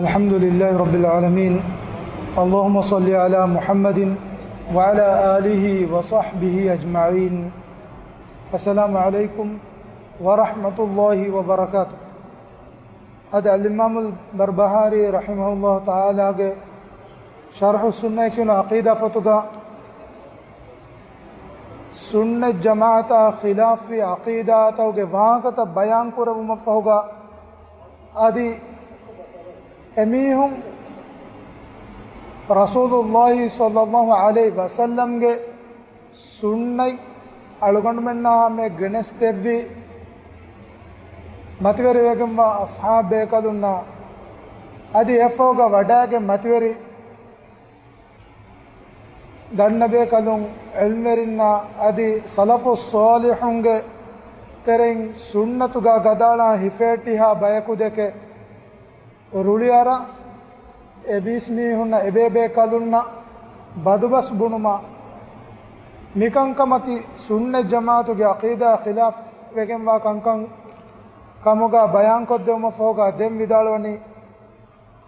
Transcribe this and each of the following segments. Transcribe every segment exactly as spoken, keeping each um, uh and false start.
الحمد لله رب العالمين. اللهم صل على محمد وعلى آله وصحبه أجمعين. السلام عليكم ورحمة الله وبركاته. އަދި އަލްއިމާމުލް ބަރްބަހާރީ ރަޙިމަހުﷲ ތަޢާލާގެ ޝަރްޙު ސުންނަތް ކިޔުނު ޢަޤީދާ ފޮތުގަ ސުންނަތް ޖަމާޢަތާ ޚިލާފްވި ޢަޤީދާތަކުގެ ވާހަކަތައް ބަޔާން ކުރެއްވުމަށްފަހުގަ، އަދި އެމީހުން ރަސޫލުﷲ ޞައްލަﷲ ޢަލައިހި ވަސައްލަމްގެ ސުންނަތް އަޅުގަނޑުމެންނާ ހަމަޔަށް ގެނެސް ދެއްވި މަތިވެރިވެގެންވާ އަޞްޙާބު ބޭކަލުންނާ، އަދި އެފަހުގަ ވަޑައިގެން މަތިވެރި ދަންނަބޭކަލުން، ޢިލްމުވެރިންނާ އަދި ސަލަފުއް ޞާލިޙުންގެ ތެރެއިން ސުންނަތުގަ ގަދައަޅާ ހިފޭއްޓިހާ ބަޔަކު ދެކެ ރުޅިއަރާ، އެ ބީސް މީހުންނަށް އެބޭބޭކަލުންނަށް ބަދުބަސް ބުނުމާ، މިކަންކަމަކީ ސުންނަތް ޖަމާޢަތުގެ ޢަޤީދާ ޚިލާފް ވެގެންވާ ކަންކަން ކަމުގަ ބަޔާންކޮށްދެވުމަށްފަހުގަ ދެން ވިދާޅުވަނީ،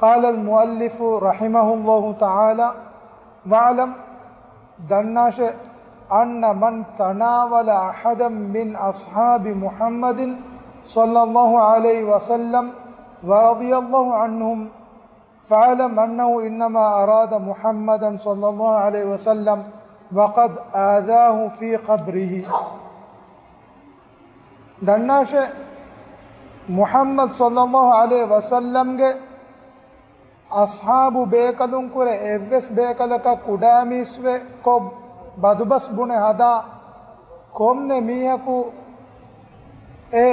قال المؤلف رحمه الله تعالى، واعلم، ދަންނާށޭ، أن من تناول أحدا من أصحاب محمد صلى الله عليه وسلم ورضي الله عنهم فاعلم أنه إنما أراد محمدا صلى الله عليه وسلم وقد آذاه في قبره. ދަންނާށޭ، މުޙައްމަދު ޞައްލަﷲ ޢަލައިހި ވަސައްލަމްގެ އަޞްޙާބު ބޭކަލުންކުރެ އެއްވެސް ބޭކަލަކަށް ކުޑައިމީސްވެ ކޮށް ބަދުބަސް ބުނެ ހަދާ ކޮންމެ މީހަކު އެ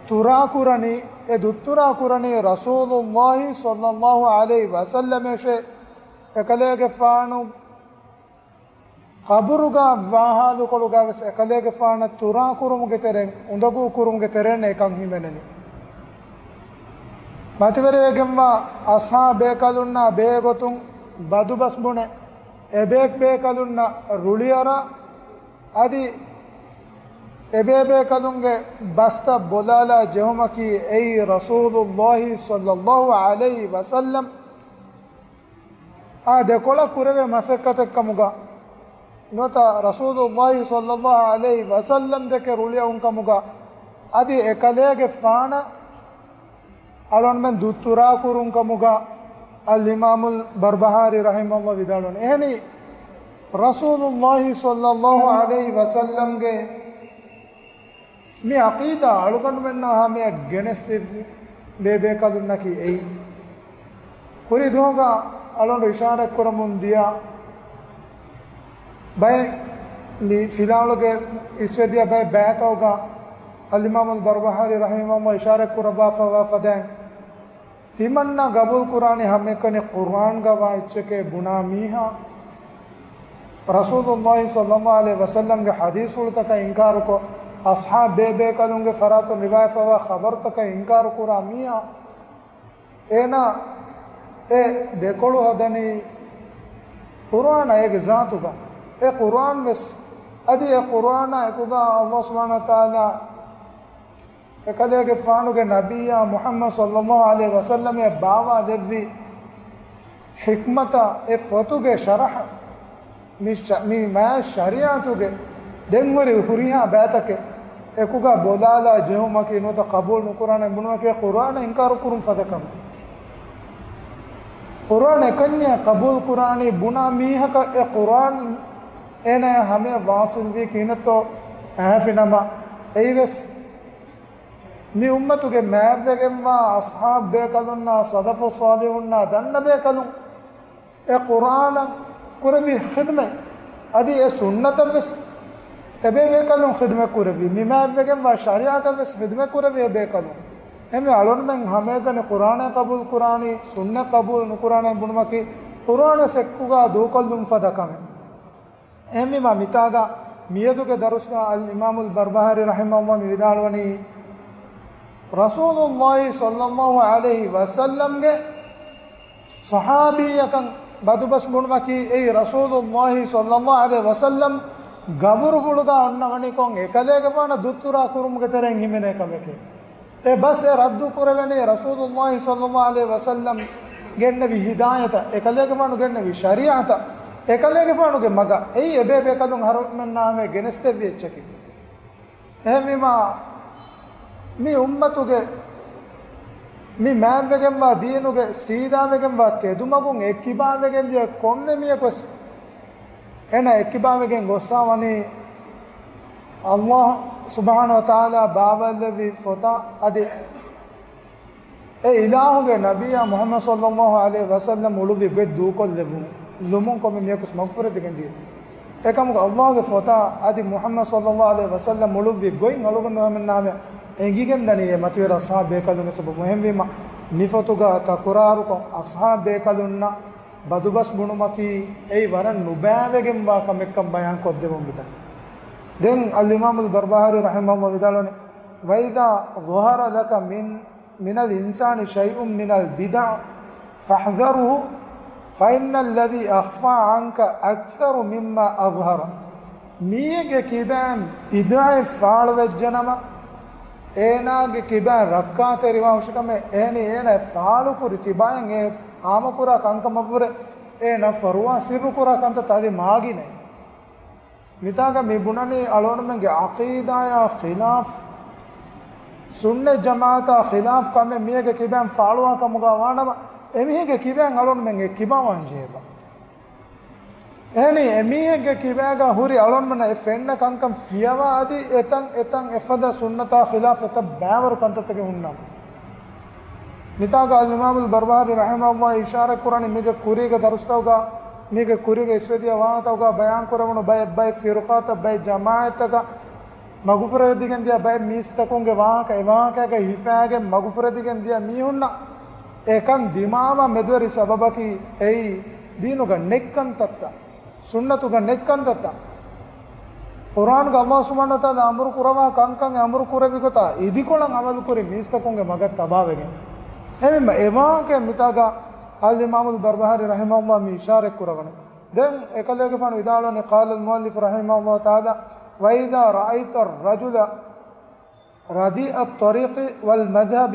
ތުރާކުރަނީ، އެ ދުއްތުރާކުރަނީ ރަސޫލުﷲ ޞައްލަﷲ ޢަލައިހި ވަސައްލަމޭށޭ، އެކަލޭގެފާނު ޤަބުރުގަ ވާހާލުކޮޅުގަވެސް އެކަލޭގެފާނަށް ތުރާކުރުމުގެ ތެރެއިން، އުނދަގޫ ކުރުމުގެ ތެރެއިން އެކަން ހިމެނެނީ. މަތިވެރިވެގެންވާ އަޞްޙާބު ބޭކަލުންނާ ބެހޭގޮތުން ބަދުބަސް ބުނެ، އެބޭބޭކަލުންނަށް ރުޅިއަރާ، އަދި އެބޭބޭކަލުންގެ ބަސްތައް ބޮލާލާ ޖެހުމަކީ އެއީ ރަސޫލުﷲ ޞައްލަﷲ ޢަލައިހި ވަސައްލަމް އާ ދެކޮޅަށް ކުރެވޭ މަސައްކަތެއްކަމުގަ، ނުވަތަ ރަސޫލުﷲ ޞައްލަﷲ ޢަލައިހި ވަސައްލަމް ދެކެ ރުޅިއައުންކަމުގަ، އަދި އެކަލޭގެފާނަށް އަޅުގަނޑުމެން ދުއްތުރާކުރުންކަމުގަ، އަލްއިމާމުލް ބަރްބަހާރީ ރަޙިމަހުﷲ ވިދާޅުވަނީ. އެހެނީ، ރަސޫލުﷲ ޞައްލަﷲ ޢަލައިހި ވަސައްލަމްގެ މި ޢަޤީދާ އަޅުގަނޑުމެންނާ ހަމަޔަށް ގެނެސްދެއްވި ބޭބޭކަލުންނަކީ އެއީ. ކުރި ދުވަހުގަ އަޅުގަނޑު އިޝާރަތްކުރަމުން ދިޔަ ބައެއް، މި ފިލާވަޅުގެ އިސްވެދިޔަ ބައެއް ބައިތަކުގަ އަލްއިމާމުލް ބަރްބަހާރީ ރަޙިމަހުﷲ އިޝާރަތްކުރައްވާފައިވާ ފަދައިން، ތިމަންނަ ގަބޫލުކުރާނީ ހަމައެކަނި ޤުރުއާންގަވާ އެއްޗެކޭ ބުނާ މީހާ، ރަސޫލުﷲ ޞައްލަﷲ ޢަލައިހި ވަސައްލަމްގެ ޙަދީޘްފުޅުތަކަށް އިންކާރުކޮށް، އަޞްޙާބު ބޭބޭކަލުންގެ ފަރާތުން ރިވާޔަތްވާ ޚަބަރުތަކަށް އިންކާރުކުރާ މީހާ، އޭނާ އެ ދެކޮޅު ހަދަނީ ޤުރުއާނާ އޭގެ ޒާތުގަ. އެ ޤުރުއާން ވެސް، އަދި އެ ޤުރުއާނާ އެކުގަ ﷲ ސުބްޙާނަހޫ ވަތަޢާލާ އެކަލޭގެފާނުގެ ނަބިއްޔާ މުޙައްމަދު ޞައްލަﷲ ޢަލައިހި ވަސައްލަމަށް ބާވާލެއްވި ޙިކްމަތާ އެ ފޮތުގެ ޝަރަޙަ، މި ޝަ-، މި މާތް ޝަރީޢަތުގެ ދެން ހުރި ހުރިހާ ބައިތަކެއް އެކުގަ ބޮލާލާ ޖެހުމަކީ ނުވަތަ ޤަބޫލު ނުކުރާނެ ބުނުމަކީ ޤުރުއާނަށް އިންކާރު ކުރުން ފަދަ ކަމެއް. ޤުރުއާން އެކަންޏެއް ޤަބޫލު ކުރާނީ ބުނާ މީހަކަށް އެ ޤުރުއާން އޭނާ ހަމަޔަށް ވާޞިލްވީ ކިހިނެއްތޯ އަހަފިނަމަ، އެއީވެސް މި އުއްމަތުގެ މާތްވެގެންވާ އަޞްޙާބު ބޭކަލުންނާ ސަލަފު ޞާލިޙުންނާ ދަންނަ ބޭކަލުން އެ ޤުރުއާނަށް ކުރެއްވި ޚިދްމަތް، އަދި އެ ސުންނަތަށް ވެސް އެބޭބޭކަލުން ޚިދްމަތް ކުރެއްވި، މި މާތްވެގެންވާ ޝަރީޢަތަށް ވެސް ޚިދްމަތް ކުރެއްވި އެބޭކަލުން. އެހެންވެ އަޅުގަނޑުމެން ހަމައެކަނި ޤުރުއާނާ ޤަބޫލު ކުރާނީ، ސުންނަތް ޤަބޫލު ނުކުރާނޭ ބުނުމަކީ ޤުރުއާން ވެސް އެކުގަ ދޫކޮށްލުން ފަދަ ކަމެއް. އެހެންވީމާ މިތާގަ މިއަދުގެ ދަރުސްގަ އަލްއިމާމުލް ބަރްބަހާރީ ރަޙިމަހުﷲ މި ވިދާޅުވަނީ، ރަސޫލުﷲ ޞައްލަﷲ ޢަލައިހި ވަސައްލަމްގެ ޞަޙާބީއަކަށް ބަދުބަސް ބުނުމަކީ އެއީ ރަސޫލުﷲ ޞައްލަﷲ ޢަލައިހި ވަސައްލަމް ގަބުރުފުޅުގަ އޮންނަވަނިކޮށް އެކަލޭގެފާނަށް ދުއްތުރާ ކުރުމުގެ ތެރެއިން ހިމެނޭ ކަމެކޭ. އެ ބަސް އެ ރައްދު ކުރެވެނީ ރަސޫލުﷲ ޞައްލަﷲ ޢަލައިހި ވަސައްލަމް ގެންނެވި ހިދާޔަތަށް، އެކަލޭގެފާނު ގެންނެވި ޝަރީޢަތަށް، އެކަލޭގެފާނުގެ މަގަށް. އެއީ އެބޭބޭކަލުން އަހަރުމެންނާމެ ގެނެސްދެއްވި އެއްޗަކީ. އެހެންވީމާ، މި އުއްމަތުގެ މި މާތްވެގެންވާ ދީނުގެ ސީދާވެގެންވާ ތެދުމަގުން އެއްކިބާވެގެން ދިޔަ ކޮންމެ މީހަކުވެސް އޭނަ އެއްކިބާވެގެން ގޮއްސާ ވަނީ، ﷲ ސުބްޙާނަހޫ ވަތަޢާލާ ބާވައިލެއްވި ފޮތަށް އަދި އެ އިލާހުގެ ނަބިއްޔާ މުޙައްމަދު ޞައްލަﷲ ޢަލައިހި ވަސައްލަމް އުޅުއްވި ގޮތް ދޫކޮށްލެވުން، ލުމުން ކޮންމެ މީހަކުވެސް މަގުފުރެދިގެން ދިޔަ. އެކަމުގަ ﷲގެ ފޮތާ އަދި މުޙައްމަދު ޞައްލަﷲ ޢަލައިހި ވަސައްލަމް އުޅުއްވި ގޮތް އަޅުގަނޑު ހަމަންނާމެ އެނގިގެން ދަނީ އެ މަތިވެރި އަޞްޙާބު ބޭކަލުންގެ ސަބަބުން. އެހެންވީމަ، މި ފޮތުގަ ތަކުރާރުކޮށް، އަޞްޙާބު ބޭކަލުންނަށް ބަދުބަސް ބުނުމަކީ އެއީ ވަރަށް ނުބައިވެގެންވާ ކަމެއްކަން ބަޔާން ކޮށްދެވުން މިދަނީ. ދެން އަލްއިމާމުލް ބަރްބަހާރީ ރަޙިމަހުﷲ ވިދާޅުވަނީ، وإذا ظهر لك من من الإنسان شيء من البدع فاحذره فإن الذي أخفى عنك أكثر مما أظهر. މީހެއްގެ ކިބައިން ބިދްޢަތް ފާޅުވެއްޖެނަމަ، އޭނާގެ ކިބައިން ރައްކާތެރިވާ ހުށިކަމެއް އެހެނީ އޭނާ އެ ފާޅުކުރި ތިބާއިން އެ ހާމަކުރާ ކަންކަމަށްވުރެ އޭނާ ފަރުވާ ސިއްރުކުރާ ކަންތައް ތަދި މާގިނައި. މިތާގަ މި ބުނަނީ އަޅުގަނޑުމެންގެ ޢަޤީދާޔާ ޚިލާފް، ސުންނަތް ޖަމާޢަތާ ޚިލާފް ކަމެއް މީހެއްގެ ކިބައިން ފާޅުވާ ކަމުގަ ވާނަމަ، އެމީހެއްގެ ކިބައިން އަޅުގަނޑުމެން އެ ކިބައިން ވާން ޖެހޭބާ. އެހެނީ، އެމީހެއްގެ ކިބައިގަ ހުރި އަޅުގަނޑުމެންނަށް އެ ފެންނަ ކަންކަން ފިޔަވާ އަދި އެތަން އެތަން އެފަދަ ސުންނަތާ ޚިލާފް އެތައް ބައިވަރު ކަންތައްތަކެއް ހުންނާނެ. މިތާގަ އަލްއިމާމުލް ބަރްބަހާރީ ރަޙިމަހުﷲ އިޝާރަތް ކުރަނީ މީގެ ކުރީގެ ދަރުސްތަކުގަ، މީގެ ކުރީގެ އިސްވެދިޔަ ވާހަކަތަކުގަ ބަޔާން ކުރެވުނު ބައެއް ބައެއް ފިރުޤާތައް ބައެއް ޖަމާޢަތްތަކަށް މަގުފުރެދިގެން ދިޔަ ބައެއް މީސްތަކުންގެ ވާހަކަ، އެ ވާހަކައިގަ ހިފައިގެން މަގުފުރެދިގެން ދިޔަ މީހުންނަށް އެކަން ދިމާވާ މެދުވެރި ސަބަބަކީ އެއީ ދީނުގަ ނެތް ކަންތައްތައް. ސުންނަތުގަ ނެތް ކަންތައްތައް، ޤުރްއާންގަ ﷲ ސުބްޙާނަހޫ ވަތަޢާލާ އަމުރު ކުރައްވާ ކަންކަން އެ އަމުރު ކުރެއްވި ގޮތާ އިދިކޮޅަށް ޢަމަލުކުރި މީސްތަކުންގެ މަގަށް ތަބާވެގެން. އެހެންވީމަ، އެ ވާހަކަ މިތާގަ އަލްއިމާމުލް ބަރްބަހާރީ ރަޙިމަހުﷲ މި އިޝާރަތް ކުރައްވަނީ. ދެން އެކަލޭގެފާނު ވިދާޅުވަނީ، قال المؤلف رحمه الله تعالى، وإذا رأيت الرجل رديء الطريق والمذهب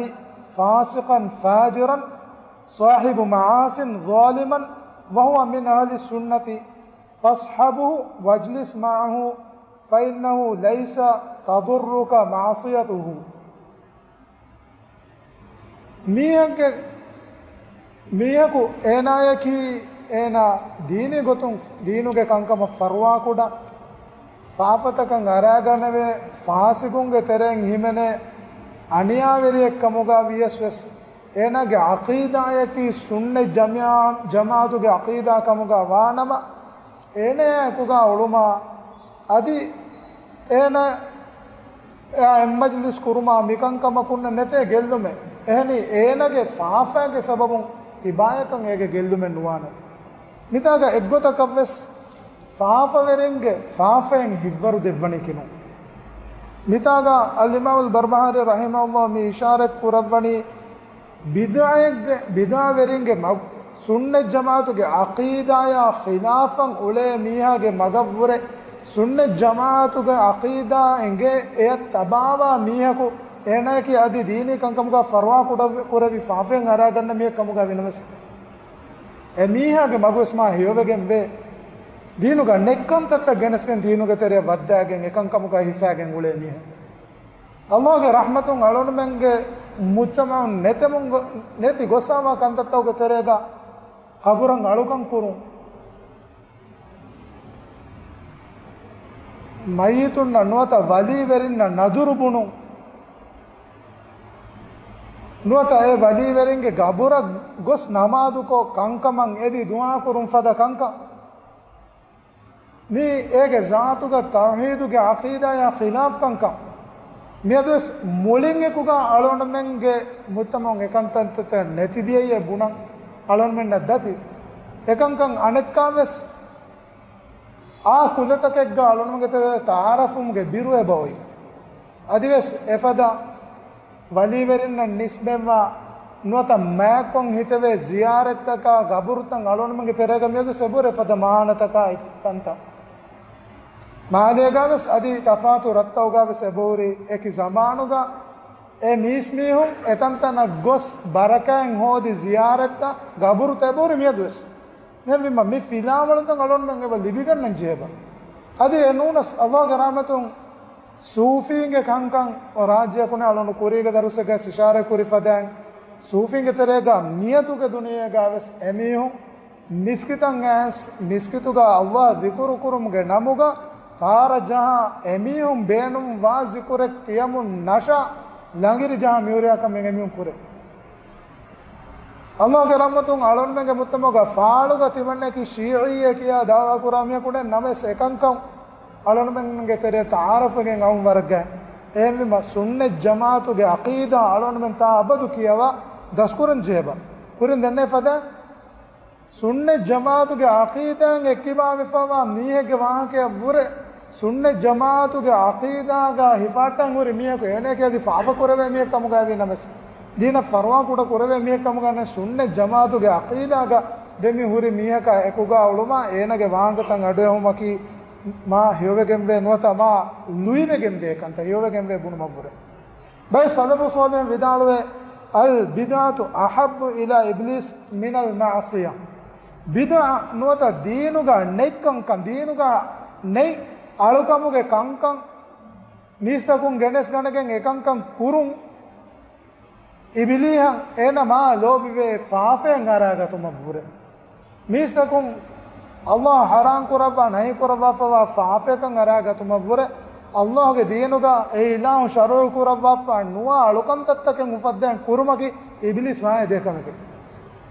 فاسقا فاجرا صاحب معاص ظالما وهو من أهل السنة فاصحبه واجلس معه فإنه ليس تضرك معصيته. މީހެއްގެ މީހަކު އޭނާޔަކީ އޭނާ ދީނީ ގޮތުން ދީނުގެ ކަންކަމަށް ފަރުވާކުޑަ، ފާފަތަކަށް އަރާގަނެވޭ، ފާސިގުންގެ ތެރެއިން ހިމެނޭ، އަނިޔާވެރިއެއްކަމުގަ ވިޔަސް ވެސް، އޭނާގެ ޢަޤީދާޔަކީ ސުންނަތް ޖަމާ، ޖަމާޢަތުގެ ޢަޤީދާ ކަމުގަ ވާނަމަ، އޭނާއާއެކުގަ އުޅުމާ، އަދި އޭނާ އެއާ އެއްމަޖިލިސް ކުރުމާ މިކަންކަމަކުންނެއް ނެތޭ ގެއްލުމެއް. އެހެނީ، އޭނާގެ ފާފައިގެ ސަބަބުން ތިބާޔަކަށް އޭގެ ގެއްލުމެއް ނުވާނެ. މިތާގަ އެއްގޮތަކަށްވެސް ފާފަވެރިންގެ ފާފައިން ހިއްވަރު ދެއްވަނީ ކިނުން. މިތާގަ އަލްއިމާމުލް ބަރްބަހާރީ ރަޙިމަހުﷲ މި އިޝާރަތް ކުރައްވަނީ، ބިދްޢައެއްގެ، ބިދްޢަވެރިންގެ މަގު، ސުންނަތް ޖަމާޢަތުގެ ޢަޤީދާޔާ ޚިލާފަށް އުޅޭ މީހާގެ މަގަށްވުރެ، ސުންނަތް ޖަމާޢަތުގެ ޢަޤީދާ އެނގޭ އެޔަށް ތަބާވާ މީހަކު، އޭނާޔަކީ އަދި ދީނީ ކަންކަމުގަ ފަރުވާ ކުޑަ، ކުރެވި ފާފައިން އަރާގަންނަ މީހެއް ކަމުގަ ވިނަމަސް، އެ މީހާގެ މަގުވެސް މާ ހެޔޮވެގެން ވޭ. ދީނުގަ ނެތް ކަންތައްތައް ގެނެސްގެން ދީނުގެ ތެރެއަށް ވައްދާގެން އެކަންކަމުގަ ހިފާގެން އުޅޭ މީހުން. ﷲގެ ރަޙްމަތުން އަޅުގަނޑުމެންގެ މުޖްތަމަޢުން ނެތެމުން ގޮ، ނެތި ގޮއްސާވާ ކަންތައްތަކުގެ ތެރޭގަ ޤަބުރަށް އަޅުކަން ކުރުން، މައްޔިތުންނަށް ނުވަތަ ވަލީވެރިންނަށް ނަދުރު ބުނުން، ނުވަތަ އެ ވަލީވެރިންގެ ޤަބުރަށް ގޮސް ނަމާދުކޮށް ކަންކަމަށް އެދި ދުޢާ ކުރުން ފަދަ ކަންކަން. މީ އޭގެ ޒާތުގަ ތައުޙީދުގެ ޢަޤީދާޔާ ޚިލާފް ކަންކަން. މިއަދުވެސް މުޅިން އެކުގަ އަޅުގަނޑުމެންގެ މުޖްތަމަޢުން އެކަންތައްތައް ނެތިދިޔައީ ބުނަން އަޅުގަނޑުމެންނަށް ދަތި. އެކަންކަން އަނެއްކާވެސް އާ ކުލަތަކެއްގަ އަޅުގަނޑުމެންގެ ތެރޭ ތަޢާރަފުމުގެ ބިރު އެބައޮތް. އަދިވެސް އެފަދަ ވަލީވެރިންނަށް ނިސްބަތްވާ ނުވަތަ މާތްކޮށް ހިތެވޭ ޒިޔާރަތްތަކާ ގަބުރުތައް އަޅުގަނޑުމެންގެ ތެރޭގަ މިއަދު އެބަހުރި އެފަދަ މާނަތަކާ ތަންތަން. މާލޭގަވެސް އަދި ތަފާތު ރަށްތަކުގަވެސް އެބަހުރި އެކި ޒަމާނުގަ އެ މީސްމީހުން އެތަންތަނަށް ގޮސް ބަރަކާތް ހޯދި ޒިޔާރަތްތައް ގަބުރުތައް އެބަހުރި މިއަދުވެސް. ނެއްވީމަ މި ފިލާވަޅުތައް އަޅުގަނޑުމެން އެބަ ލިބިގަންނަން ޖެހޭބަ. އަދި އެ ނޫނަސް އަﷲގެ ރަޙްމަތުން ސޫފީންގެ ކަންކަން ރާއްޖެއަކުން އަޅުގަނޑު ކުރީގެ ދަރުސެއްގަ އިޝާރާތް ކުރި ފަދައިން، ސޫފީންގެ ތެރޭގަ މިއަދުގެ ދުނިޔޭގަ ވެސް އެމީހުން މިސްކިތަށް އައިސް، މިސްކިތުގަ އަﷲ ޒިކުރު ކުރުމުގެ ނަމުގަ ތާރަ ޖަހާ އެމީހުން ބޭނުންވާ ޒިކުރެއް ކިޔަމުން ނަށާ ލަނގިރި ޖަހާ މިހުރިހާ ކަމެއް އެމީހުން ކުރޭ. އަﷲގެ ރަޙްމަތުން އަޅުގަނޑުމެންގެ މުޖްތަމަޢުގަ ފާޅުގަ ތިމަންނައަކީ ޝީޢީއޭ ކިޔާ ދަޢުވާ ކުރާ މީހަކު ނެތް ނަމަވެސް އެކަންކަން އަޅުގަނޑުމެންގެ ތެރޭ ތަޢާރަފްވެގެން އައުން ވަރަށް ގައި. އެހެންވީމަ ސުންނަތް ޖަމާޢަތުގެ ޢަޤީދާ އަޅުގަނޑުމެން ތާ އަބަދު ކިޔަވާ ދަސްކުރަން ޖެހޭބަ. ކުރިން ދެންނެވި ފަދައިން ސުންނަތް ޖަމާޢަތުގެ ޢަޤީދާއިން އެއްކިބާވެފައިވާ މީހެއްގެ ވާހަކައަށްވުރެ، ސުންނަތް ޖަމާޢަތުގެ ޢަޤީދާގަ ހިފަހައްޓަން ހުރި މީހަކު އޭނައަކީ އަދި ފާފަ ކުރެވޭ މީހެއް ކަމުގައިވީ ނަމަވެސް، ދީނަށް ފަރުވާ ކުޑަ ކުރެވޭ މީހެއް ކަމުގައި ނެތް. ސުންނަތް ޖަމާޢަތުގެ ޢަޤީދާގަ ދެމި ހުރި މީހަކާ އެކުގަ އުޅުމާ އޭނަގެ ވާހަކަތައް އަޑުއެހުމަކީ މާ ހެޔޮވެގެންވޭ ނުވަތަ މާ ލުއިވެގެންވޭ ކަންތައް ހެޔޮވެގެންވޭ ބުނުމަށްވުރެ. ބައެއް ސަލަފު ޞާލިޙުން ވިދާޅުވޭ، "البدعة أحب إلى إبليس من المعصية." ބިދްޢަ ނުވަތަ ދީނުގަ ނެތް ކަންކަން، ދީނުގަ ނެތް އަޅުކަމުގެ ކަންކަން މީސްތަކުން ގެނެސްގަނެގެން އެކަންކަން ކުރުން އިބިލީހަށް އޭނަ މާ ލޯބިވޭ ފާފައެއް އަރާގަތުމަށްވުރެ. މީސްތަކުން ﷲ ޙަރާމް ކުރައްވާ ނަހީ ކުރައްވާފައިވާ ފާފައަކަށް އަރާގަތުމަށްވުރެ، ﷲގެ ދީނުގަ އެ އިލާހު ޝަރުޢު ކުރައްވާފަ ނުވާ އަޅުކަންތައްތަކެއް އުފައްދައިން ކުރުމަކީ އިބިލީސް މާ އެދޭ ކަމެކޭ.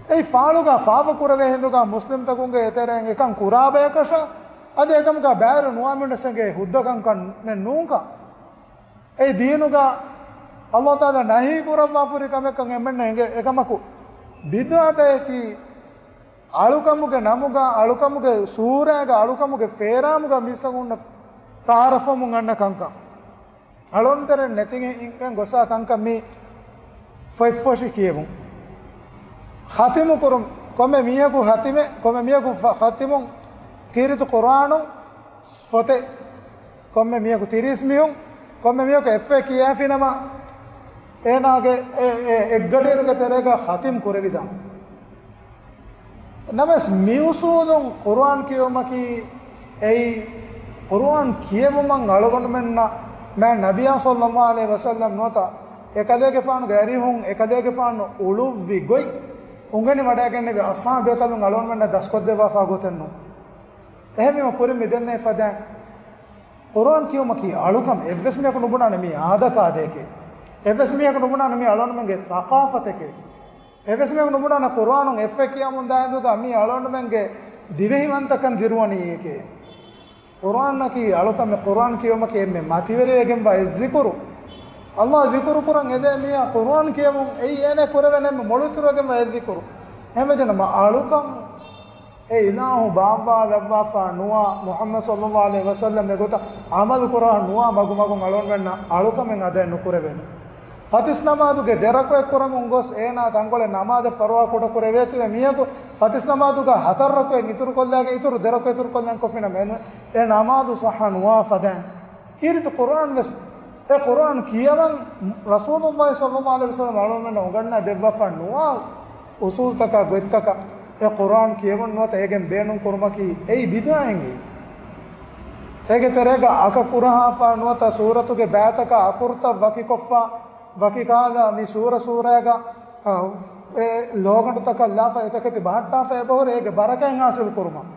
އެއީ ފާޅުގަ ފާފަ ކުރެވޭ ހިނދުގަ މުސްލިމްތަކުންގެ އެތެރެއިން އެކަން ކުރާ ބަޔަކަށާ، އަދި އެކަމުގަ ބައިވެރި ނުވާ މީހުންނަށް އެނގޭ ހުއްދަ ކަންކަން ނޫންކަން. އެއީ ދީނުގަ ﷲ ތަޢާލާ ނަހީ ކުރައްވާފަހުރި ކަމެއްކަން އެންމެންނަށް އެނގޭ. އެކަމަކު، ބިދްޢަތަކީ އަޅުކަމުގެ ނަމުގަ، އަޅުކަމުގެ ސޫރައިގަ، އަޅުކަމުގެ ފޭރާމުގަ މީސްތަކުންނަށް ތަޢާރަފްވަމުން އަންނަ ކަންކަން. އަޅުންތެރެ ނެތިގެން ގޮސް އާ ކަންކަން މީ ފޮތްފޮށި ކިޔެވުން. ޚަތިމު ކުރުން، ކޮންމެ މީހަކު ޚަތިމެއް، ކޮންމެ މީހަކު ޚަ-، ޚަތިމުން ކީރިތި ޤުރުއާނުން ފޮތެއް، ކޮންމެ މީހަކު ތިރީސް މީހުން، ކޮންމެ މީހަކު އެއްފަތް ކިޔާފިނަމަ، އޭނާގެ އެ، އެ، އެއްގަޑިއިރުގެ ތެރޭގަ ޚަތިމް ކުރެވިދާނެ. ނަމަވެސް މިއުސޫލުން ޤުރުއާން ކިޔުމަކީ އެއީ ޤުރުއާން ކިޔެވުމަށް އަޅުގަނޑުމެންނަށް މާތް ނަބިއްޔާ ޞައްލައްލާހު ޢަލައިހި ވަސައްލަމް ނުވަތަ އެކަލޭގެފާނުގެ އަރިހުން އެކަލޭގެފާނު އުޅުއްވި ގޮތް އުނގެނި ވަޑައިގެންނެވި އަޞްޙާބު ބޭކަލުން އަޅުގަނޑުމެންނަށް ދަސްކޮށްދެއްވާފާ ގޮތެއް ނޫން. އެހެންވީމަ ކުރިން މި ދެންނެވި ފަދައިން ޤުރުއާން ކިޔުމަކީ އަޅުކަމެއް. އެއްވެސް މީހަކު ނުބުނާނެ މީ އާދަކާދައެކޭ. އެއްވެސް މީހަކު ނުބުނާނެ މީ އަޅުގަނޑުމެންގެ ޘަޤާފަތެކޭ. އެއްވެސް މީހަކު ނުބުނާނެ ޤުރުއާނުން އެއްފަތް ކިޔާމުން ދާ ހިނދުގަ މީ އަޅުގަނޑުމެންގެ ދިވެހިވަންތަކަން ދިރުވަނީއެކޭ. ޤުރުއާނަކީ އަޅުކަމެއް، ޤުރުއާން ކިޔުމަކީ އެންމެ މަތިވެރިވެގެންވާ އެއް ޒިކުރު. ﷲ ޒިކުރު ކުރަން އެދޭ މީހާ ޤުރުއާން ކިޔެވުން އެއީ އޭނަ ކުރެވޭނެ އެންމެ މޮޅު އިތުރުވެގެންވާ އެއް ޒިކުރު. އެހެންވެއްޖެނަމަ އަޅުކަން އެ އިލާހު ބާއްވާލައްވާފަ ނުވާ، މުޙައްމަދު ޞައްލައްލާހު ޢަލައިހި ވަސައްލަމް އެގޮތަށް ޢަމަލު ކުރާ ނުވާ މަގުމަގުން އަޅުގަނޑުމެންނަށް އަޅުކަމެއް އަދައެއް ނުކުރެވޭނެ. ފަތިސް ނަމާދުގެ ދެރަކުޢަތް ކުރަމުން ގޮސް އޭނާ ތަންކޮޅެއް ނަމާދެއް ފަރުވާ ކުޑަ ކުރެވޭތީވެ މީހަކު ފަތިސް ނަމާދުގަ ހަތަރު ރަކުޢަތް އިތުރުކޮށްލާގެ އިތުރު ދެ ރަކުޢަތް އިތުރުކޮށްލަން ކޮށްފިނަމަ އެ ނަމާދު ޞައްޙަ ނުވާ ފަދައިން ކީރިތި ޤުރުއާން ވެސް، އެ ޤުރުއާން ކިޔަވަން ރަސޫލުﷲ ޞައްލައްލާހު ޢަލައިހި ވަސައްލަމް އަޅުގަނޑުމެންނަށް އުނގަންނާ ދެއްވާފަ ނުވާ އުޞޫލުތަކާ ގޮތްތަކަށް އެ ޤުރުއާން ކިޔެވުން ނުވަތަ އޭގެން ބޭނުން ކުރުމަކީ އެއީ ބިދްޢައެއް. އޭގެ ތެރޭގަ އަކަށް ކުރަހާފަ ނުވަތަ ސޫރަތުގެ ބައިތަކާ އަކުރުތައް ވަކިކޮށްފަ، ވަކި ކަހަލަ މި ސޫރަ ސޫރައިގަ، އަ، އެ ލޯގަނޑުތަކަށް ލާފަ އެތަކެތި ބަހައްޓާފަ އެބަހުރި އޭގެ ބަރަކަތް ޙާޞިލް ކުރުމަށް.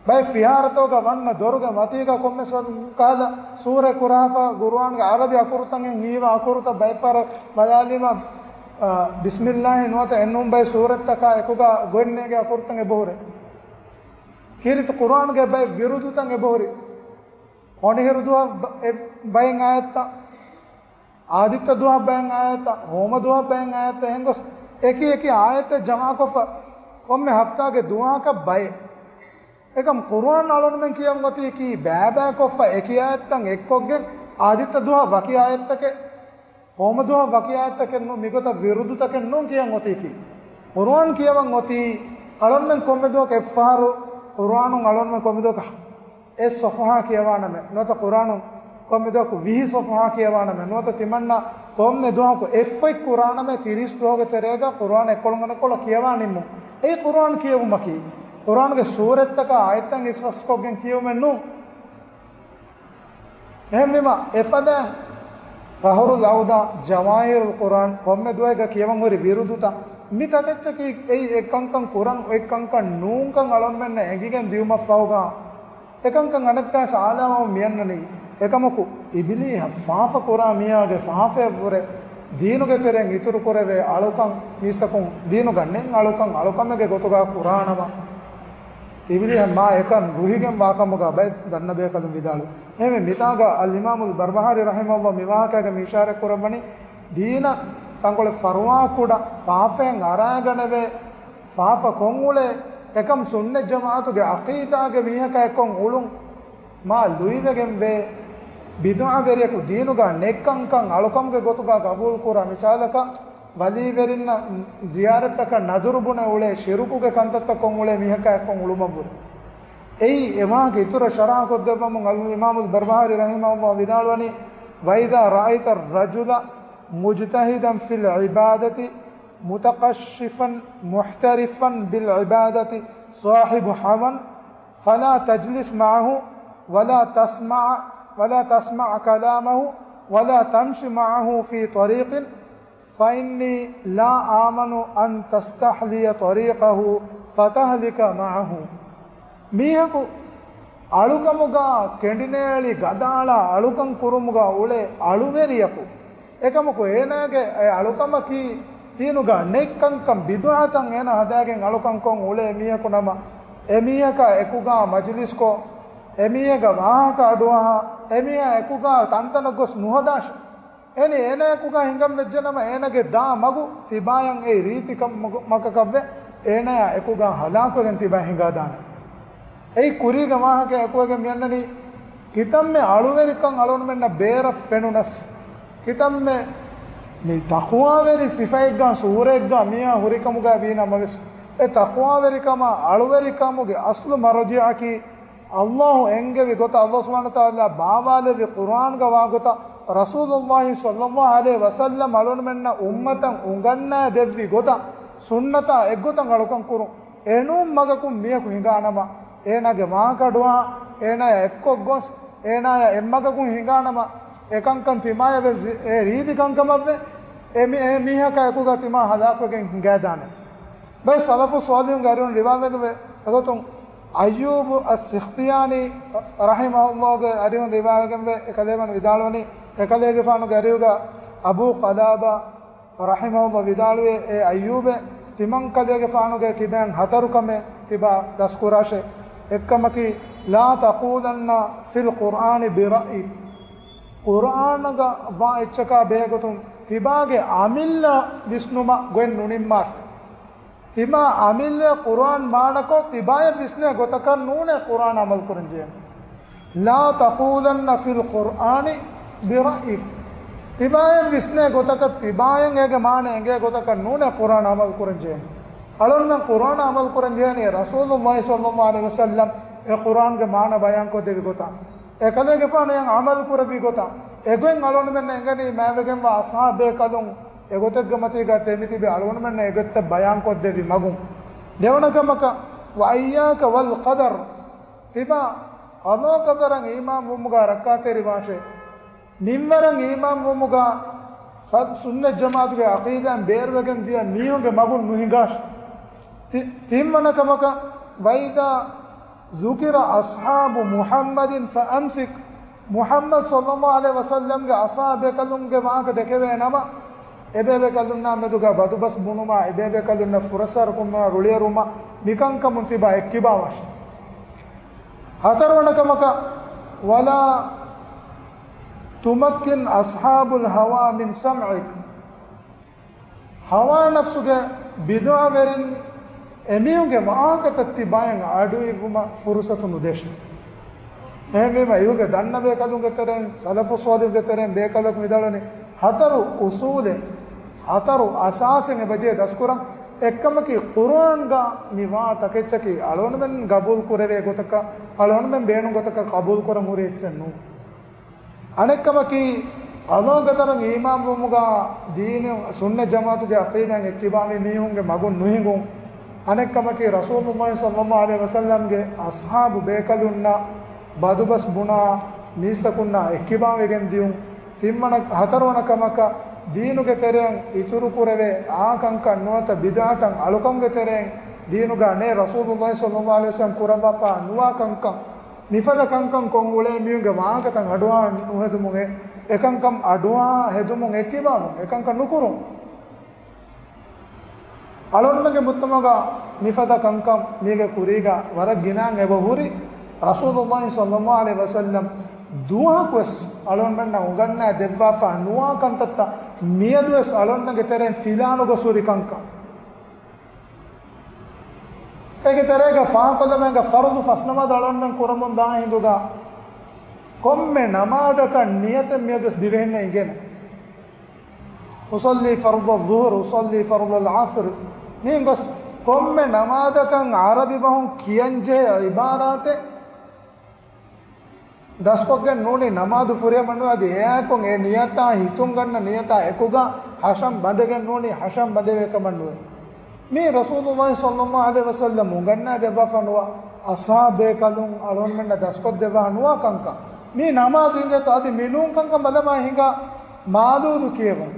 ބައެއް ފިހާރަތަކުގަ ވަންނަ ދޮރުގެ މަތީގަ ކޮންމެސް ވަރަކަށް ކަހަލަ ސޫރަ ކުރާފަ، ޤުރުއާންގެ ޢަރަބި އަކުރުތައް ހީވާ އަކުރުތައް ބައެއް ފަހަރަށް ބަލާލީމަ، އަ، ބިސްމިއްލާހި ނުވަތަ އެންމެ ބައެއް ސޫރަތްތަކާ އެކުގަ ގޮތް ނޭގޭ އަކުރުތައް އެބަހުރޭ. ކީރިތި ޤުރުއާންގެ ބައެއް ވިރުދުތައް އެބަހުރި. އޮނިހިރު ދުވަހަށް ބަ-، އެ ބައެއް އާޔަތްތައް، އާދިއްތަ ދުވަހަށް ބައެއް އާޔަތްތައް، ހޯމަ ދުވަހަށް ބައެއް އާޔަތްތައް، އެހެން ގޮސް އެކި އެކި އާޔަތެއް ޖަމާކޮށްފަ، ކޮންމެ ހަފްތާގެ ދުވަހަކަށް ބައެއް. އެކަމް ޤުރުއާން އަޅުގަނޑުމެން ކިޔަން އޮތީކީ ބައިބައިކޮށްފަ އެކި އާޔަތްތައް އެއްކޮށްގެން އާދިއްތަ ދުވަހަށް ވަކި އާޔަތްތަކެއް، ހޯމަ ދުވަހަށް ވަކި އާޔަތްތަކެއް ނޫން، މިގޮތަށް ވިރުދުތަކެއް ނޫން ކިޔަން އޮތީކީ. ޤުރުއާން ކިޔަވަން އޮތީ އަޅުގަނޑުމެން ކޮންމެ ދުވަހަކަށް އެއްފަހަރު، ޤުރުއާނުން އަޅުގަނޑުމެން ކޮންމެ ދުވަހަކަށް އެއް ޞަފްޙާ ކިޔަވާނަމޭ، ނުވަތަ ޤުރުއާނުން ކޮންމެ ދުވަހަކު ވިހި ޞަފްޙާ ކިޔަވާނަމޭ. ނުވަތަ ތިމަންނަ ކޮންމެ ދުވަހަކު އެއްފަތް ކުރާނަމޭ، ތިރީސް ދުވަހުގެ ތެރޭގަ ޤުރުއާން އެއްކޮޅުން އަނެއްކޮޅަށް ކިޔަވާ ނިންމުން. އެއީ ޤުރުއާން ކިޔެވުމަކީ. ޤުރުއާންގެ ސޫރަތްތަކާ އާޔަތްތައް އިސްފަސްކޮށްގެން ކިޔެވުމެއް ނޫން. އެހެންވީމަ، އެފަދައިން ބަޙްރުލް އައުޟާ، ޖަވާހިރުލް ޤުރުއާން ކޮންމެ ދުވަހެއްގަ ކިޔަވަން ހުރި ވިރުދުތައް، މި ތަކެއްޗަކީ އެއީ އެ ކަންކަން ކުރަން އޮތް ކަންކަން ނޫންކަން އަޅުގަނޑުމެންނަށް އެނގިގެން ދިޔުމަށްފަހުގަ، އެކަންކަން އަނެއްކާވެސް އާލާވަމުން މިއަންނަނީ. އެކަމަކު، އިބިލީހަށް ފާފަ ކުރާ މީހާގެ ފާފަޔަށްވުރެ ދީނުގެ ތެރެއިން އިތުރު ކުރެވޭ އަޅުކަން، މީސްތަކުން ދީނުގަ ނެތް އަޅުކަން އަޅުކަމެއްގެ ގޮތުގަ ކުރާނަމަ، އިބިލީހަށް މާ އެކަން ރުހިގެން ވާކަމުގަ ބައެއް ދަންނަ ބޭކަލުން ވިދާޅު. އެހެންވެ، މިތާގަ އަލްއިމާމުލް ބަރްބަހާރީ ރަޙިމަހުﷲ މި ވާހަކައިގަ މި އިޝާރަތް ކުރައްވަނީ، ދީނަށް ތަންކޮޅެއް ފަރުވާ ކުޑަ ފާފައިން އަރާގަނެވޭ، ފާފަ ކޮށްއުޅޭ، އެކަމް ސުންނަތް ޖަމާޢަތުގެ ޢަޤީދާގެ މީހަކާ އެއްކޮށް އުޅުން މާ ލުއިވެގެންވޭ، ބިދުޢަވެރިޔަކު ދީނުގަ ނެތް ކަންކަން އަޅުކަމުގެ ގޮތުގަ ގަބޫލުކުރާ، މިސާލަކަށް ވަލީވެރިންނަށް ޒިޔާރަތްތަކަށް ނަދުރު ބުނެ އުޅޭ، ޝިރުކުގެ ކަންތައްތައް ކޮށް އުޅޭ މީހަކާ އެއްކޮށް އުޅުމަށްވުރެ. އެއީ އެ ވާހަކަ އިތުރަށް ޝަރަޙަ ކޮށްދެއްވަމުން އަލްއިމާމުލް ބަރްބަހާރީ ރަޙިމަހުﷲ ވިދާޅުވަނީ، وإذا رأيت الرجل مجتهدا في العبادة متقشفا محترفا بالعبادة صاحب هوى فلا تجلس معه ولا تسمع، ولا تسمع كلامه ولا تمش معه في طريق فإني لا آمن أن تستحلي طريقه فتهلك معه. މީހަކު އަޅުކަމުގަ ކެނޑިނޭޅި ގަދައަޅާ އަޅުކަން ކުރުމުގަ އުޅޭ އަޅުވެރިޔަކު، އެކަމަކު އޭނާގެ އެ އަޅުކަމަކީ ދީނުގަ ނެތް ކަންކަން ބިދުޢަތައް އޭނާ ހަދާގެން އަޅުކަން ކޮށް އުޅޭ މީހަކު ނަމަ، އެމީހަކާ އެކުގަ މަޖިލިސްކޮށް، އެމީހެއްގެ ވާހަކަ އަޑުއަހާ، އެމީހާ އެކުގަ ތަންތަނަށް ގޮސް ނުހަދާށޭ. އެހެނީ އޭނާ އެކުގަ ހިނގަން ވެއްޖެނަމަ، އޭނާގެ ދާ މަގު ތިބާޔަށް އެއީ ރީތި ކަމަކަށްވެ، އޭނާޔާ އެކުގަ ހަލާކުވެގެން ތިބާ ހިނގާދާނެ. އެއީ ކުރީގެ ވާހަކަ އެކުވެގެން މިއަންނަނީ، ކިތަންމެ އަޅުވެރިކަން އަޅުގަނޑުމެންނަށް ބޭރަށް ފެނުނަސް، ކިތަންމެ މި ތަޤްވާވެރި ސިފައެއްގަ ސޫރައެއްގަ މީހާ ހުރިކަމުގަ ވީނަމަވެސް، އެ ތަޤްވާވެރިކަމާ އަޅުވެރިކަމުގެ އަސްލު މަރުޖިޢަކީ، ﷲ އެންގެވި ގޮތަށް، ﷲ ސުބްޙާނަހޫ ވަތަޢާލާ ބާވާލެއްވި ޤުރުއާންގަ ވާ ގޮތަށް، ރަސޫލުﷲ ޞައްލަﷲ ޢަލައިހި ވަސައްލަމް އަޅުގަނޑުމެންނަށް އުއްމަތަށް އުނގަންނާ ދެއްވި ގޮތަށް، ސުންނަތާ އެއްގޮތަށް އަޅުކަން ކުރުން. އެނޫން މަގަކުން މީހަކު ހިނގާނަމަ، އޭނާގެ ވާހަކަ އަޑުއަހާ، އޭނާޔާ އެއްކޮށް ގޮސް، އޭނާޔާ އެއްމަގަކުން ހިނގާނަމަ، އެކަންކަން ތިމާޔަށް ވެސް އެ ރީތި ކަންކަމަށްވެ، އެ މި-، އެ މީހަކާ އެކުގަ ތިމާ ހަލާކުވެގެން ހިނގާދާނެ. ބައެއް ސަލަފު ޞާލިޙުންގެ އަރިހުން ރިވާވެގެންވޭ. އެގޮތުން އައްޔޫބު އައްސިޚްތިޔާނީ ރަޙިމަހުﷲގެ އަރިހުން ރިވާވެގެންވޭ، އެކަލޭމެން ވިދާޅުވަނީ، އެކަލޭގެފާނުގެ އަރިހުގަ އަބޫ ޤަލާބާ ރަޙިމަހުﷲ ވިދާޅުވޭ، އޭ އައްޔޫބޭ، ތިމަންކަލޭގެފާނުގެ ކިބައިން ހަތަރު ކަމެއް ތިބާ ދަސްކުރާށޭ. އެއްކަމަކީ، لا تقولن في القرآن برأيك. ޤުރުއާނުގަ ވާ އެއްޗަކާ ބެހޭގޮތުން ތިބާގެ އަމިއްލަ ވިސްނުމަށް ގޮތް ނުނިންމާށޭ. ތިބާ އަމިއްލަ ޤުރުއާން މާނަކޮށް، ތިބާޔަށް ވިސްނޭ ގޮތަކަށް ނޫނޭ ޤުރުއާން އަމަލު ކުރަން ޖެހެނީ. لا تقولن في القرآن برأيك. ތިބާޔަށް ވިސްނޭ ގޮތަކަށް، ތިބާޔަށް އޭގެ މާނަ އެނގޭ ގޮތަކަށް ނޫނޭ ޤުރުއާން އަމަލު ކުރަން ޖެހެނީ. އަޅުންމެން ޤުރުއާން އަމަލު ކުރަން ޖެހެނީ ރަސޫލުﷲ ޞައްލަﷲ ޢަލައިހި ވަސައްލަމް އެ ޤުރުއާންގެ މާނަ ބަޔާންކޮށްދެއްވި ގޮތަށް. އެކަލޭގެފާނު އެއަށް އަމަލު ކުރެއްވި ގޮތަށް. އެގޮތް އަޅުންމެންނަށް އެނގެނީ މާތްވެގެންވާ އަޞްޙާބޭކަލުން އެގޮތެއްގެ މަތީގަ ދެމިތިބި އަޅުގަނޑުމެންނަށް އެގޮތްތައް ބަޔާންކޮށްދެއްވި މަގުން. ދެވަނަ ކަމަކަށް، وإياك والقدر، ތިބާ ޤަޟާ ޤަދަރަށް އީމާންވުމުގަ ރައްކާތެރިވާށޭ. މިންވަރަށް އީމާންވުމުގަ ސަ-، ސުންނަތް ޖަމާޢަތުގެ ޢަޤީދާއިން ބޭރުވެގެން ދިޔަ މީހުންގެ މަގުން ނުހިނގާށޭ. ތި-، ތިންވަނަ ކަމަކަށް، وإذا ذكر أصحاب محمد فأمسك، މުޙައްމަދު ޞައްލަﷲ ޢަލައިހި ވަސައްލަމްގެ އަޞްޙާބޭކަލުންގެ ވާހަކަ ދެކެވޭ ނަމަ، އެބޭބޭކަލުންނާ މެދުގަ ބަދުބަސް ބުނުމާ، އެބޭބޭކަލުންނަށް ފުރައްސާރަ ކުރުމާ، ރުޅިއެރުމާ، މިކަންކަމުން ތިބާ އެއްކިބާވާށޭ. ހަތަރުވަނަ ކަމަކަށް، ولا تمكن أصحاب الهوى من سمعك. ހަވާ ނަފްސުގެ ބިދުޢަވެރިން އެމީހުންގެ ވާހަކަތައް ތިބާޔަށް އަޑުއިއްވުމަށް ފުރުޞަތު ނުދޭށޭ. އެހެންވީމަ، އިހުގެ ދަންނަ ބޭކަލުންގެ ތެރެއިން، ސަލަފު ޞާލިޙުގެ ތެރެއިން ބޭކަލަކު ވިދާޅުވަނީ، ހަތަރު އުޞޫލެއް، ހަތަރު އަސާސެއް އެބަޖެހޭ ދަސްކުރަން. އެއްކަމަކީ، ޤުރުއާންގަ މިވާ ތަކެއްޗަކީ އަޅުގަނޑުމެން ގަބޫލު ކުރެވޭ ގޮތަކަށް، އަޅުގަނޑުމެން ބޭނުން ގޮތަކަށް ޤަބޫލު ކުރަން ހުރި އެއްޗެއް ނޫން. އަނެއްކަމަކީ، ޤަޟާ ޤަދަރަށް އީމާންވުމުގަ ދީނު ސުންނަތް ޖަމާޢަތުގެ ޢަޤީދާއިން އެއްކިބާވި މީހުންގެ މަގުން ނުހިނގުން. އަނެއްކަމަކީ، ރަސޫލުﷲ ޞައްލަﷲު ޢަލައިހި ވަސައްލަމްގެ އަޞްޙާބު ބޭކަލުންނާ ބަދުބަސް ބުނާ މީސްތަކުންނާ އެއްކިބާވެގެން ދިޔުން. ތިންވަނަ، ހަތަރުވަނަ ކަމަކަށް، ދީނުގެ ތެރެއަށް އިތުރުކުރެވޭ އާ ކަންކަން ނުވަތަ ބިދްޢަތަށް އަޅުކަމުގެ ތެރެއިން ދީނުގަ ނެތް، ރަސޫލުﷲ ޞައްލަﷲު ޢަލައިހި ވަސައްލަމް ކުރައްވާފަ ނުވާ ކަންކަން. މިފަދަ ކަންކަން ކޮށް އުޅޭ މީހުންގެ ވާހަކަތައް އަޑުއަހާ ނުހެދުމުގެ، އެކަންކަން އަޑުއަހާ ހެދުމުން އެއްކިބާވުން، އެކަންކަން ނުކުރުން. އަޅުންމެންގެ މުޖްތަމަޢުގަ މިފަދަ ކަންކަން މީގެ ކުރީގަ ވަރަށް ގިނައިން އެބަ ހުރި. ރަސޫލުﷲ ޞައްލަﷲު ޢަލައިހި ވަސައްލަމް ދުވަހަކުވެސް އަޅުންމެންނަށް އުނގަންނާ ދެއްވާފަ ނުވާ ކަންތައްތައް މިއަދުވެސް އަޅުންމެންގެ ތެރެއިން ފިލާނުގަސް ހުރި ކަންކަން. އޭގެ ތެރޭގަ ފާހަގަކޮށްލަމޭގަ ފަރުޟު ފަސް ނަމާދު އަޅުންމެން ކުރަމުން ދާ ހިނދުގަ ކޮންމެ ނަމާދަކަށް ނިޔަތެއް މިއަދުވެސް ދިވެހިންނަށް އިނގޭނެ. އުޞައްލީ ފަރްޟަ އައްޟުހުރު، އުޞައްލީ ފަރްޟަ އަލްޢަޞްރު. މިހެން ގޮސް ކޮންމެ ނަމާދަކަށް ޢަރަބި ބަހުން ކިޔަންޖެހޭ ޢިބާރާތެއް ދަސްކޮށްގެން ނޫނީ ނަމާދު ފުރިހަމަ ނުވަދި އެއާއެކު އެ ނިޔަތާ ހިތުން ގަންނަ ނިޔަތާ އެކުގަ ހަށަން ބަނދެގެން ނޫނީ ހަށަން ބަނދެވޭ ކަމަށް ނުވޭ. މީ ރަސޫލުﷲ ޞައްލަﷲު ޢަލައިހި ވަސައްލަމް އުނގަންނާ ދެއްވާފަ ނުވާ، އަޞްޙާބޭކަލުން އަޅުންމެންނަށް ދަސްކޮށްދެއްވާ ނުވާ ކަންކަން. މީ ނަމާދު އިނގޭތޯ އަދި މިނޫން ކަންކަން ބަލަމާ ހިނގާ މައުލޫދު ކިޔެވުން.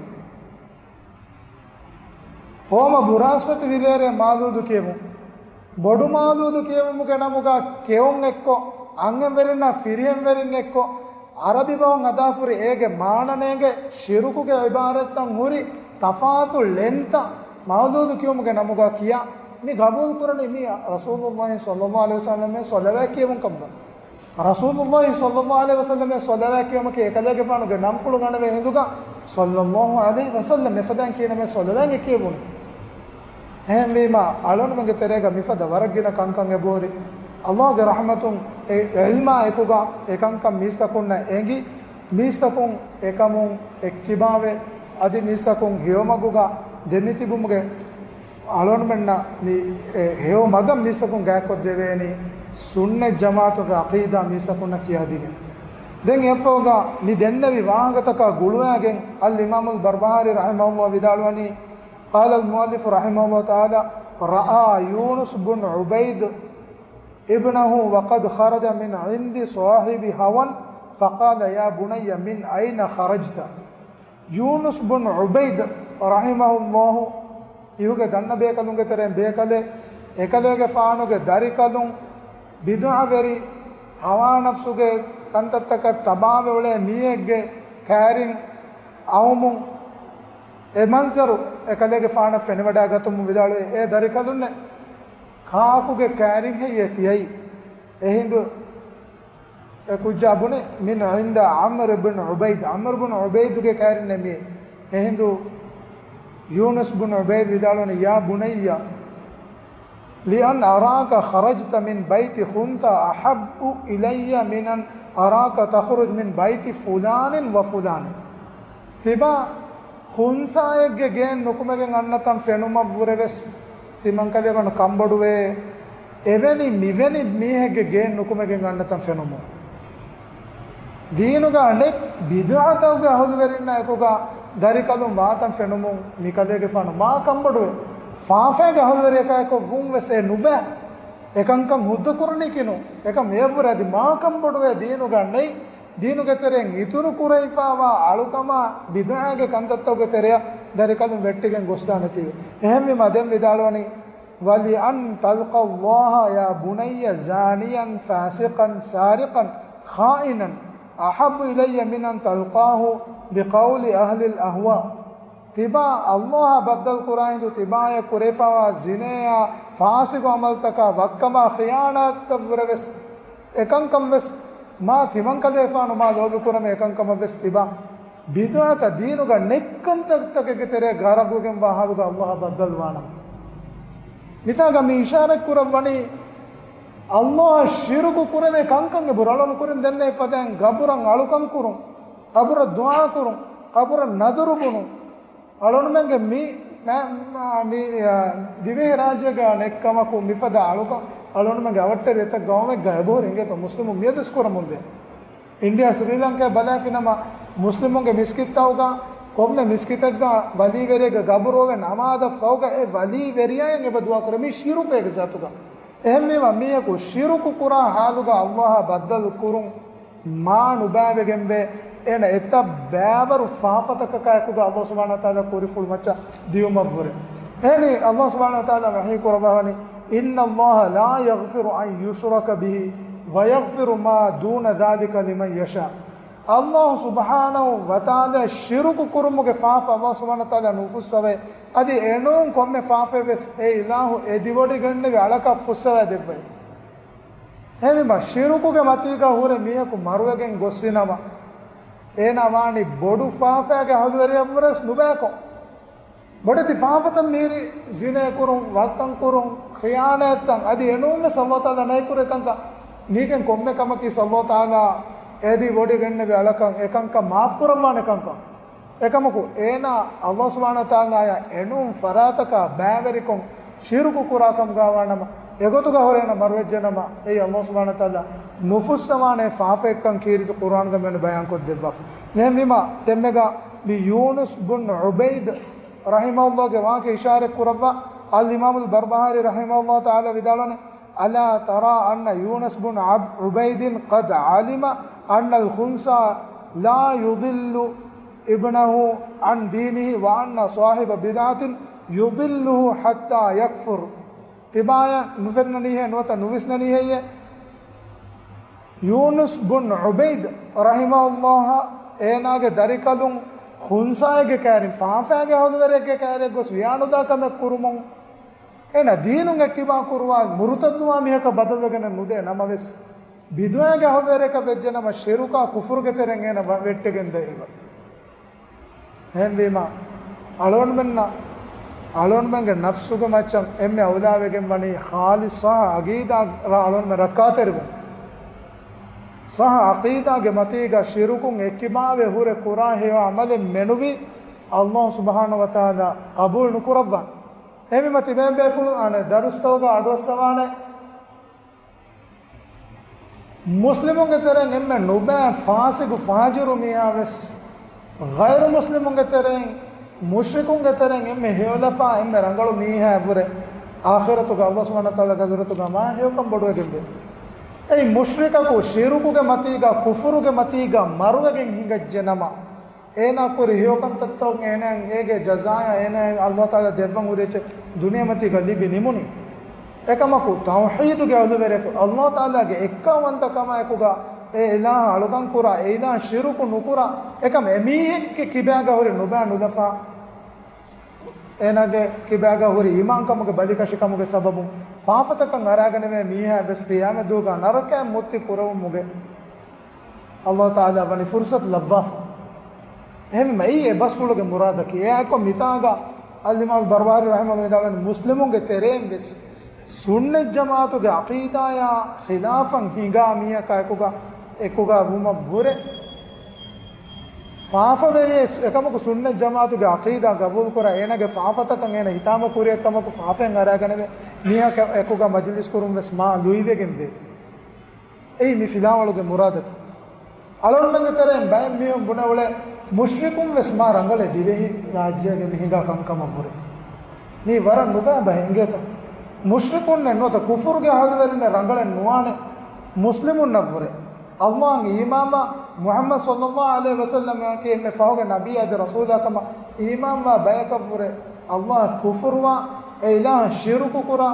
ހޯމަ ބުރާސްފަތި ވިލޭރޭ މައުލޫދު ކިޔެވުން. ބޮޑު މައުލޫދު ކިޔެވުމުގެ ނަމުގަ ކެއުން އެއްކޮށް، އަންހެންވެރިންނާ ފިރިހެންވެރިން އެއްކޮށް، ޢަރަބި ބަހުން އަދާފުރި އޭގެ މާނަނޭގެ ޝިރުކުގެ ޢިބާރަތްތައް ހުރި ތަފާތު ޅެންތައް މައުލޫދު ކިޔުމުގެ ނަމުގަ ކިޔާ، މި ގަބޫލު ކުރަނީ މީ ރަސޫލުﷲ ޞައްލަﷲު ޢަލައިހި ވަސައްލަމް ޞަލަވާތް ކިޔެވުން ކަމުގަ. ރަސޫލުﷲ ޞައްލަﷲު ޢަލައިހި ވަސައްލަމް ޞަލަވާތް ކިޔުމަކީ އެކަލޭގެފާނުގެ ނަންފުޅު ގަނެވޭ ހިނދުގަ ޞައްލަﷲު ޢަލައިހި ވަސައްލަމް އެފަދައިން ކިޔަންވީ ޞަލަވާތް ކިޔެވުނީ. އެހެންވީމަ، އަޅުންމެންގެ ތެރޭގަ މިފަދަ ވަރަށް ގިނަ ކަންކަން އެބަހުރި. ﷲގެ ރަޙްމަތުން އެ ޢިލްމާ އެކުގަ އެކަންކަން މީސްތަކުންނަށް އެނގި، މީސްތަކުން އެކަމުން އެއްކިބާވެ، އަދި މީސްތަކުން ހެޔޮމަގުގަ ދެމިތިބުމުގެ އަޅުންމެންނަށް މި އެ ހެޔޮ މަގަށް މީސްތަކުން ގާތްކޮށްދެވޭނީ ސުންނަތް ޖަމާޢަތުގެ ޢަޤީދާ މީސްތަކުންނަށް ކިޔާދިނެ. ދެން އެއަށްފަހުގަ މި ދެންނެވި ވާހަކަތަކާ ގުޅުވާގެން އަލްއިމާމުލް ބަރްބަހާރީ ރަޙިމަހުﷲ ވިދާޅުވަނީ، قال المؤلف رحمه الله تعالى، رأى يونس بن عبيد ابنه وقد خرج من عند صاحب هوى فقال يا بني من أين خرجت؟ ޔޫނުސް ބުން ޢުބައިދު ރަޙިމަހުﷲ އިހުގެ ދަންނަ ބޭކަލުންގެ ތެރެއިން ބޭކަލެއް، އެކަލޭގެފާނުގެ ދަރިކަލުން ބިދުޢަވެރި، ހަވާ ނަފްސުގެ ކަންތައްތަކަށް ތަބާވެ އުޅޭ މީހެއްގެ ކައިރިން އައުމުން އެ މަންޒަރު އެކަލޭގެފާނަށް ފެނިވަޑައިގަތުމުން ވިދާޅުވި، އޭ ދަރިކަލުންނޭ! ކާކުގެ ކައިރިން ހެއްޔޭ ތިޔައީ؟ އެހިނދު އެ ކުއްޖާ ބުނި، من عند عمرو بن عبيد، ޢަމްރު ބުން ޢުބައިދުގެ ކައިރިންނޭ މިއީ. އެހިނދު ޔޫނުސް ބުން ޢުބައިދު ވިދާޅުވަނީ، يا بني، لأن أراك خرجت من بيت خنثى أحب إلي من أن أراك تخرج من بيت فلان وفلان. ތިބާ ޚުންސާއެއްގެ ގޭން ނުކުމެގެން އަންނަތަން ފެނުމަށްވުރެވެސް، ތިމަންކަލޭގެފާނު ކަންބޮޑުވޭ، އެވެނި މިވެނި މީހެއްގެ ގޭން ނުކުމެގެން އަންނަތަން ފެނުމުން. ދީނުގަ ނެތް ބިދުޢަތަކުގެ އަހުލުވެރިންނާ އެކުގަ ދަރިކަލުން ވާތަން ފެނުމުން މިކަލޭގެފާނު މާ ކަންބޮޑުވޭ. ފާފައިގެ އަހުލުވެރިޔަކާއެކު ވުން ވެސް އެ ނުބަ. އެކަންކަން ހުއްދަ ކުރަނީ ކިނު. އެކަން އެއަށްވުރެ އަދި މާ ކަންބޮޑުވޭ ދީނުގަ ނެތް. ދީނުގެ ތެރެއިން އިތުރު ކުރެވިފައިވާ އަޅުކަމާ ބިދުޢާގެ ކަންތައްތަކުގެ ތެރެއަށް ދަރިކަލުން ވެއްޓިގެން ގޮސްދާނެތީވެ. އެހެންވީމަ ދެން ވިދާޅުވަނީ، ولأن تلقى الله يا بني زانيا فاسقا سارقا خائنا أحب إلي من أن تلقاه بقول أهل الأهواء. ތިބާ ﷲ އާ ބައްދަލު ކުރާ ހިނދު ތިބާޔަށް ކުރެވިފައިވާ ޒިނޭއާ، ފާސިގު ޢަމަލުތަކާ، ވައްކަމާ، ޚިޔާނާތްތައްވުރެވެސް، އެކަންކަން ވެސް މާ ތިމަންކަލޭފާނު މާ ލޯބިކުރަމޭ އެކަންކަމަށް ވެސް ތިބާ ބިދުޢަތައް ދީނުގަ ނެތްކަންތައްތަކެއްގެ ތެރޭ ޣަރަޤުވެގެންވާ ޙާލުގަ ﷲ އާ ބައްދަލުވާނަމަ. މިތާގަ މި އިޝާރަތް ކުރައްވަނީ، ﷲ އަށް ޝިރުކު ކުރެވޭ ކަންކަން އެބަހުރި. އަޅުން ކުރިން ދެންނެވި ފަދައިން ޤަބުރަށް އަޅުކަން ކުރުން، ޤަބުރަށް ދުޢާ ކުރުން، ޤަބުރަށް ނަދުރު ބުނުން. އަޅުންމެންގެ މި، މަ، މަ، މި، އާ، ދިވެހިރާއްޖޭގަ ނެތްކަމަކު މިފަދަ އަޅުކަން އަޅުންމެންގެ އަވަށްޓެރި އެތައް ގައުމެއްގަ އެބަހުރި އިނގޭތޯ މުސްލިމުން މިއަދުވެސް ކުރަމުންދޭ. އިންޑިއާ ސްރީލަންކާއަށް ބަލާފިނަމަ، މުސްލިމުންގެ މިސްކިތްތަކުގަ ކޮންމެ މިސްކިތެއްގަ ވަލީވެރިއެއްގަ ގަބުރުވެ ނަމާދަށް ފަހުގަ އެ ވަލީވެރިޔާއަށް އެބަ ދުޢާ ކުރޭ. މީ ޝިރުކުއެއްގެ ޒާތުގަ. އެހެންވީމަ މީހަކު ޝިރުކު ކުރާ ހާލުގަ ﷲ އާ ބައްދަލު ކުރުން މާ ނުބައިވެގެންވޭ. އޭނަ އެތައް ބައިވަރު ފާފަތަކަކާ އެކުގަ ﷲ ސުބްޙާނަހޫ ވަތަޢާލާ ކުރިފުޅު މައްޗަށް ދިޔުމަށްވުރެ. އެހެނީ ﷲ ސުބްޙާނަހޫ ވަތަޢާލާ ވަޙީ ކުރައްވާފަވަނީ، إن الله لا يغفر أن يشرك به ويغفر ما دون ذلك لمن يشاء. ﷲ ސުބްޙާނަހޫ ވަތަޢާލާ ޝިރުކު ކުރުމުގެ ފާފަ ﷲ ސުބްޙާނަހޫ ވަތަޢާލާ ނުފުއްސަވައި، އަދި އެނޫން ކޮންމެ ފާފައެއް ވެސް އެ އިލާހު އެދިވޮޑިގަންނެވި އަޅަކަށް ފުއްސަވައި ދެއްވައި. އެހެންވީމަ، ޝިރުކުގެ މަތީގަ ހުރެ މީހަކު މަރުވެގެން ގޮއްސިނަމަ، އޭނާ ވާނީ ބޮޑު ފާފައިގެ އަހުލުވެރިއަށްވުރެސް ނުބައިކޮށް. ބޮޑެތި ފާފަތައް މިހިރީ، ޒިނޭ ކުރުން، ވައްކަން ކުރުން، ޚިޔާނާތްތައް، އަދި އެނޫންވެސް ﷲ ތަޢާލާ ނަހީކުރި ކަންކަން. މީގެން ކޮންމެ ކަމަކީ ﷲ ތަޢާލާ އެދިވޮޑިގަންނެވި އަޅަކަށް އެކަންކަން މާފްކުރައްވާނެ ކަންކަން. އެކަމަކު، އޭނާ ﷲ ސުބްޙާނަހޫ ވަތަޢާލާއާ އެނޫން ފަރާތަކާ ބައިވެރިކޮށް، ޝިރުކު ކުރާ ކަމުގަ ވާނަމަ، އެގޮތުގަ ހުރެ އޭނަ މަރުވެއްޖެނަމަ، އެއީ ﷲ ސުބްޙާނަހޫ ވަތަޢާލާ ނުފުއްސަވާނެ ފާފައެއްކަން ކީރިތި ޤުރްއާންގަ މިއަންނަ ބަޔާންކޮށްދެއްވާފަ. އެހެންވީމަ، ދެންމެގަ މި ޔޫނުސް ބުން ޢުބައިދު ރަޙިމަހުﷲގެ ވާހަކަ އިޝާރަތް ކުރައްވާ، އަލްއިމާމުލް ބަރްބަހާރީ ރަޙިމަހުﷲ ތަޢާލާ ވިދާޅުވަނީ، ألا ترى أن يونس بن عب-، عبيد قد علم أن الخنثى لا يضل ابنه عن دينه وأن صاحب بدعة يضله حتى يكفر. ތިބާޔަށް ނުފެންނަނީހޭ، ނުވަތަ ނުވިސްނަނީހެއްޔޭ؟ ޔޫނުސް ބުން ޢުބައިދު ރަޙިމަހުﷲ އޭނާގެ ދަރިކަލުން ޚުންސާއެއްގެ ކައިރިން، ފާފައިގެ އަހުލުވެރިއެއްގެ ކައިރިއަށް ގޮސް ވިޔާނުދާ ކަމެއް ކުރުމުން، އޭނަ ދީނުން އެއްކިބާ ކުރުވާ، މުރުތައްދުވާ މީހަކަށް ބަދަލުވެގެނެއް ނުދޭ ނަމަވެސް، ބިދުޢައިގެ އަހުލުވެރިޔަކަށް ވެއްޖެނަމަ، ޝިރުކާ ކުފުރުގެ ތެރެއިން އޭނަ ވަ-، ވެއްޓެގެން ދައިވަ. އެހެންވީމަ، އަޅުގަނޑުމެންނަށް، އަޅުގަނޑުމެންގެ ނަފްސުގެ މައްޗަށް އެންމެ އައުލާވެގެން ވަނީ ޚާލިޞް ޞައްޙަ ޢަޤީދާ އަޅުގަނޑުމެން ރައްކާތެރިވުން. ޞައްޙަ ޢަޤީދާގެ މަތީގަ ޝިރުކުން އެއްކިބާވެ ހުރެ ކުރާ ހެޔޮ ޢަމަލެއް މެނުވީ ﷲ ސުބްޙާނަހޫ ވަތަޢާލާ ޤަބޫލު ނުކުރައްވާނެ. އެހެންވީމަ ތިބޭން ބޭފުޅުން އަނެއް ދަރުސްތަކުގަ އަޑުއައްސަވާނެ. މުސްލިމުންގެ ތެރެއިން އެންމެ ނުބައި ފާސިގު ފާޖިރު މީހާ ވެސް، ޣައިރު މުސްލިމުންގެ ތެރެއިން، މުޝްރިކުންގެ ތެރެއިން އެންމެ ހެޔޮލަފާ، އެންމެ ރަނގަޅު މީހާއަށްވުރެ، އާޚިރަތުގަ ﷲ ސުބްޙާނަހޫ ވަތަޢާލާގެ ޙަޟްރަތުގަ މާ ހެޔޮކަން ބޮޑުވެގެންވޭ. އެއީ މުޝްރިކަކު ޝިރުކުގެ މަތީގަ، ކުފުރުގެ މަތީގަ މަރުވެގެން ހިނގައްޖެ ނަމަ، އޭނާ ކުރި ހެޔޮކަންތައްތަކުން އޭނާއަށް އޭގެ ޖަޒާއަށް އޭނާއަށް ﷲ ތަޢާލާ ދެއްވަން ހުރި އެއްޗެއް ދުނިޔެމަތީގަ ލިބި ނިމުނީ. އެކަމަކު، ތައުޙީދުގެ އަހުލުވެރިޔަކު، ﷲ ތަޢާލާގެ އެއްކައުވަންތަކަމާއެކުގަ އެ އިލާހަށް އަޅުކަން ކުރާ، އެ އިލާހަށް ޝިރުކު ނުކުރާ، އެކަމަ އެމީހެއްގެ ކިބާގަ ހުރި ނުބައި ނުލަފާ، އޭނާގެ ކިބާގަ ހުރި އީމާންކަމުގެ ބަލިކަށިކަމުގެ ސަބަބުން ފާފަތަކަށް އަރާގަނެވޭ މީހާ ވެސް ޤިޔާމަތްދުވަހުގަ ނަރަކައަށް މުއްތި ކުރެވުމުގެ ﷲ ތަޢާލާ ވަނީ ފުރުޞަތު ލައްވާފަ. އެހެންވީމަ އެއީ އެ ބަސްފުޅުގެ މުރާދަކީ. އެއާއެކު މިތާގަ އަލްއިމާމު ބަރްބަހާރީ ރަޙިމަހުﷲ ވިދާޅުވަނީ، މުސްލިމުންގެ ތެރެއިން ވެސް ސުންނަތް ޖަމާޢަތުގެ ޢަޤީދާޔާ ޚިލާފަށް ހިނގާ މީހަކާ އެކުގަ، އެކުގަ ވުމަށްވުރެ، ފާފަވެރިޔެއް އެކަމަކު ސުންނަތް ޖަމާޢަތުގެ ޢަޤީދާ ގަބޫލުކުރާ، އޭނާގެ ފާފަތަކަށް އޭނާ ހިތާމަ ކުރި އެއްކަމަކު ފާފައިން އަރާގަނެވޭ މީހަކަށް އެކުގަ މަޖިލިސް ކުރުން ވެސް މާ ލުއިވެގެންވޭ. އެއީ މި ފިލާވަޅުގެ މުރާދަކީ. އަޅުގަނޑުމެންގެ ތެރެއިން ބައެއް މީހުން ބުނެ އުޅޭ، މުޝްރިކުން ވެސް މާ ރަނގަޅޭ ދިވެހި ރާއްޖޭގެ މި ހިނގާ ކަންކަމަށްވުރެ. މީ ވަރަށް ނުބައި ބަހެއް އިނގޭތަ؟ މުޝްރިކުންނެއް ނުވަތަ ކުފުރުގެ އަހުލުވެރިންނެއް ރަނގަޅެއް ނުވާނެ މުސްލިމުންނަށްވުރެ. ﷲ އަށް އީމާންވާ، މުޙައްމަދު ޞައްލައްލާހު ޢަލައިހި ވަސައްލަމަކީ އެންމެ ފަހުގެ ނަބިއްޔާ އަދި ރަސޫލާ ކަމަށް އީމާންވާ ބަޔަކަށްވުރެ، ﷲ އަށް ކުފުރުވާ، އެ އިލާހަށް ޝިރުކު ކުރާ،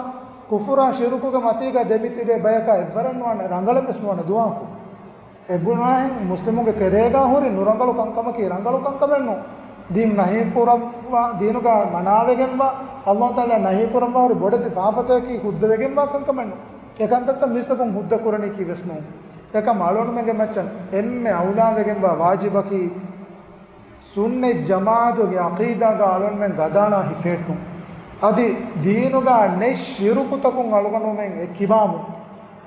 ކުފުރާ ޝިރުކުގެ މަތީގަ ދެމިތިބޭ ބަޔަކާ އެއްވަރެއް ނުވާނެ، ރަނގަޅެއް ވެސް ނުވާނެ ދުވަހަކު. އެ ބުނާހެން މުސްލިމުންގެ ތެރޭގަ ހުރި ނުރަނގަޅު ކަންކަމަކީ ރަނގަޅު ކަންކަމެއް ނޫން. ދީން ނަހީކުރައްވާ، ދީނުގަ މަނާވެގެންވާ، ﷲ ތަޢާލާ ނަހީކުރައްވާ ހުރި ބޮޑެތި ފާފަތަކަކީ ހުއްދަވެގެންވާ ކަންކަމެއް ނޫން. އެ ކަންތައްތައް މީސްތަކުން ހުއްދަ ކުރަނީކީ ވެސް ނޫން. އެކަމް އަޅުގަނޑުމެންގެ މައްޗަށް އެންމެ އައުލާވެގެންވާ ވާޖިބަކީ، ސުންނަތް ޖަމާޢަތުގެ ޢަޤީދާގަ އަޅުގަނޑުމެން ގަދައަޅާ ހިފެހެއްޓުން. އަދި ދީނުގަ ނެތް ޝިރުކުތަކުން އަޅުގަނޑުމެން އެއްކިބާވުން.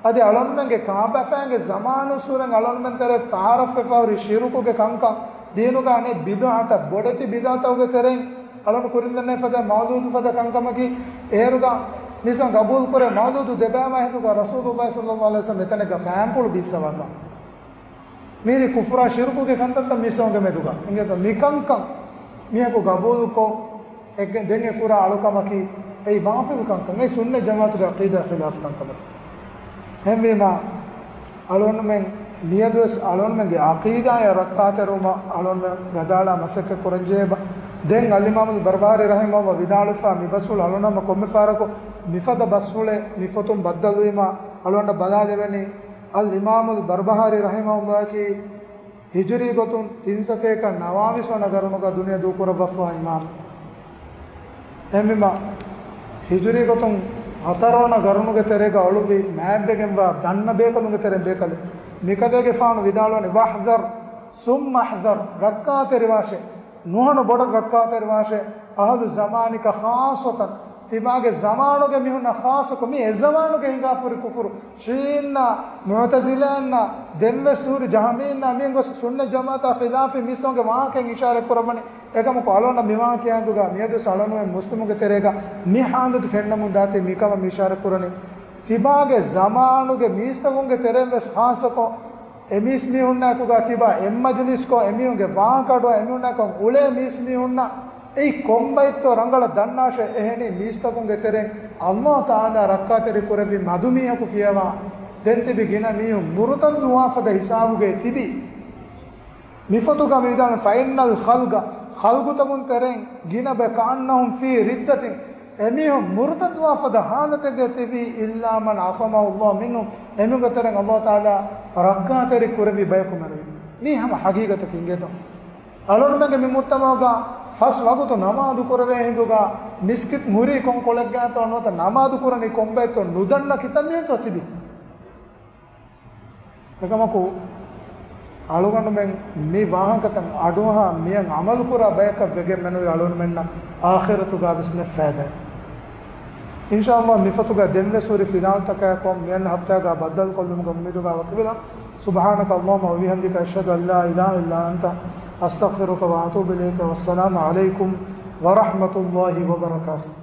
އަދި އަޅުގަނޑުމެންގެ ކާބަފައިންގެ ޒަމާނުއްސުރެން އަޅުގަނޑުމެން ތެރޭ ތަޢާރަފްވެފަ ހުރި ޝިރުކުގެ ކަންކަން، ދީނުގަ ނެތް ބިދުޢަތައް، ބޮޑެތި ބިދުޢަތަކުގެ ތެރެއިން އަޅުގަނޑު ކުރިން ދަންނަވާ ފަދަ މައުލޫދު ފަދަ ކަންކަމަކީ، އޭރުގަ މީސްތަކުން ގަބޫލު ކުރޭ މައުލޫދު ދެބައިވާ ހިނދުގަ ރަސޫލުﷲ ޞައްލައްލާހު ޢަލައިހި ވަސައްލަމް މިތަނެއްގަ ފައިންޕުޅު ބީއްސަވާކަން. މީރި ކުފުރާ ޝިރުކުގެ ކަންތައްތައް މީސްތަކުންގެ މެދުގަ އިނގޭތޯ. މިކަންކަން މީހަކު ގަބޫލުކޮށް، އެ ދެން އެ ކުރާ އަޅުކަމަކީ އެއީ ބާޠިލު ކަންކަން. އެއީ ސުންނަތް ޖަމާޢަތުގެ ޢަޤީދާ ޚިލާފު ކަންކަމަކީ. އެހެންވީމާ، އަޅުގަނޑުމެން މިއަދުވެސް އަޅުގަނޑުމެންގެ ޢަޤީދާއަށް ރައްކާތެރިވުމަށް އަޅުގަނޑުމެން ވަދާޅާ މަސައްކަތް ކުރަންޖެހޭ ބަ. ދެން އަލްއިމާމުލް ބަރްބަހާރީ ރަޙިމަހުﷲ ވިދާޅުވެފަ މި ބަސްފުޅު އަޅުގަނޑު ހަމަ ކޮންމެ ފަހަރަކު މިފަދަ ބަސްފުޅެއް މި ފޮތުން ބައްދަލުވީމާ އަޅުގަނޑަށް ބަލާލެވެނީ، އަލްއިމާމުލް ބަރްބަހާރީ ރަޙިމަހުﷲއަކީ ހިޖުރީ ގޮތުން ތިންސަތޭކަ ނަވާވީސް ވަނަ ގަރުނުގަ ދުނިޔެ ދޫކުރައްވަފާ އިމާމް. އެހެންވީމަ، ހިޖުރީ ގޮތުން ހަތަރު ވަނަ ގަރުނުގެ ތެރޭގަ އުޅުއްވި މާތްވެގެންވާ ދަންނަ ބޭކަލުންގެ ތެރެއިން ބޭކަލެއް. މިކަލޭގެފާނު ވިދާޅުވަނީ، "ވަޙްޛަރް ސުއްމަ ޙްޛަރް"، ރައްކާތެރިވާށޭ، ނުހަނު ބޮޑަށް ރައްކާތެރިވާށޭ، އަހުލު ޒަމާނިކަ ޚާއްޞަތަން، ތިމާގެ ޒަމާނުގެ މީހުންނަށް ޚާއްޞަކޮށް، މި އެ ޒަމާނުގެ ހިނގާފަ ހުރި ކުފުރު، ޝީޢީންނާ، މުޢުތަޒިލާއިންނާ، ދެންވެސް ހުރި ޖަހްމީންނާ، މިއިން ގޮސް ސުންނަތް ޖަމާޢަތާ ޚިލާފީ މީސްތަކުންގެ ވާހަކައިން އިޝާރަތް ކުރައްވަނީ. އެކަމަކު އަޅުގަނޑަށް މިވާހަކައިން ދުގާ މިއަދުވެސް އަޅުގަނޑުމެން މުސްލިމުންގެ ތެރޭގަ މި ޙާލަތު ފެންނަމުން ދާތީ މިކަމަށް މި އިޝާރަތް ކުރަނީ. ތިމާގެ ޒަމާނުގެ މީސްތަކުންގެ ތެރެއިން ވެސް ޚާއްޞަކޮށް، އެ މީސްމީހުންނާއެކުގަ ތިބާ އެއްމަޖިލިސްކޮށް، އެމީހުންގެ ވާހަކަ އަޑުއައި އެމީހުންނާއެކު އުޅޭ މީސްމީހުންނަށް އެއީ ކޮންބައެއްތޯ ރަނގަޅަށް ދަންނާށޭ. އެހެނީ މީސްތަކުންގެ ތެރެއިން އަﷲ ތަޢާލާ ރައްކާތެރި ކުރެއްވި މަދުމީހަކު ފިޔަވާ، ދެން ތިބި ގިނަ މީހުން މުރުތައްދުވާފަދަ ހިސާބުގައި ތިބި. މިފޮތުގަ މި ވިދާޅުވި، "ފައިންނަލް ޚަލްޤަ"، ޚަލްޤުތަކުން ތެރެއިން ގިނަ ބައެއް، "ކައަންނަހުމް ފީ ރިއްދަތިން"، އެމީހުން މުރުތައްދުވާފަދަ ހާލަތެއްގައި ތިބީ، "އިއްލާ މަން ޢަޞަމަހު ﷲ މިންހުމް"، އެމީހުންގެ ތެރެއިން އަﷲ ތަޢާލާ ރައްކާތެރި ކުރެއްވި ބަޔަކު މެނުވީ. މީ ހަމަ ޙަޤީޤަތަކީ އިނގޭތޯ. އަޅުގަނޑުމެންގެ މި މުޖްތަމަޢުގަ ފަސް ވަގުތު ނަމާދު ކުރެވޭ ހިނދުގަ މިސްކިތް ހުރީ ކޮން ކޮޅެއްގައިތޯ ނުވަތަ ނަމާދު ކުރަނީ ކޮންބައެއްތޯ ނުދަންނަ ކިތައްމީހުންތޯ ތިބި. އެކަމަކު އަޅުގަނޑުމެން މި ވާހަކަތައް އަޑުއަހާ މިއަށް ޢަމަލުކުރާ ބަޔަކަށް ވެގެން މެނުވީ އަޅުގަނޑުމެންނަށް އާޚިރަތުގަ ވެސް ނެތް ފައިދާއެއް. އިންޝާﷲ މިފޮތުގަ ދެންވެސް ހުރި ފިލާނުތަކާއެކު މިއަންނަ ހަފްތާގަ ބައްދަލުކޮށްލުމުގެ އުއްމީދުގަ ވަކިވެލަން. سبحانك اللهم وبحمدك، أشهد أن لا إله إلا أنت، أستغفرك وأتوب إليك. والسلام عليكم ورحمة الله وبركاته.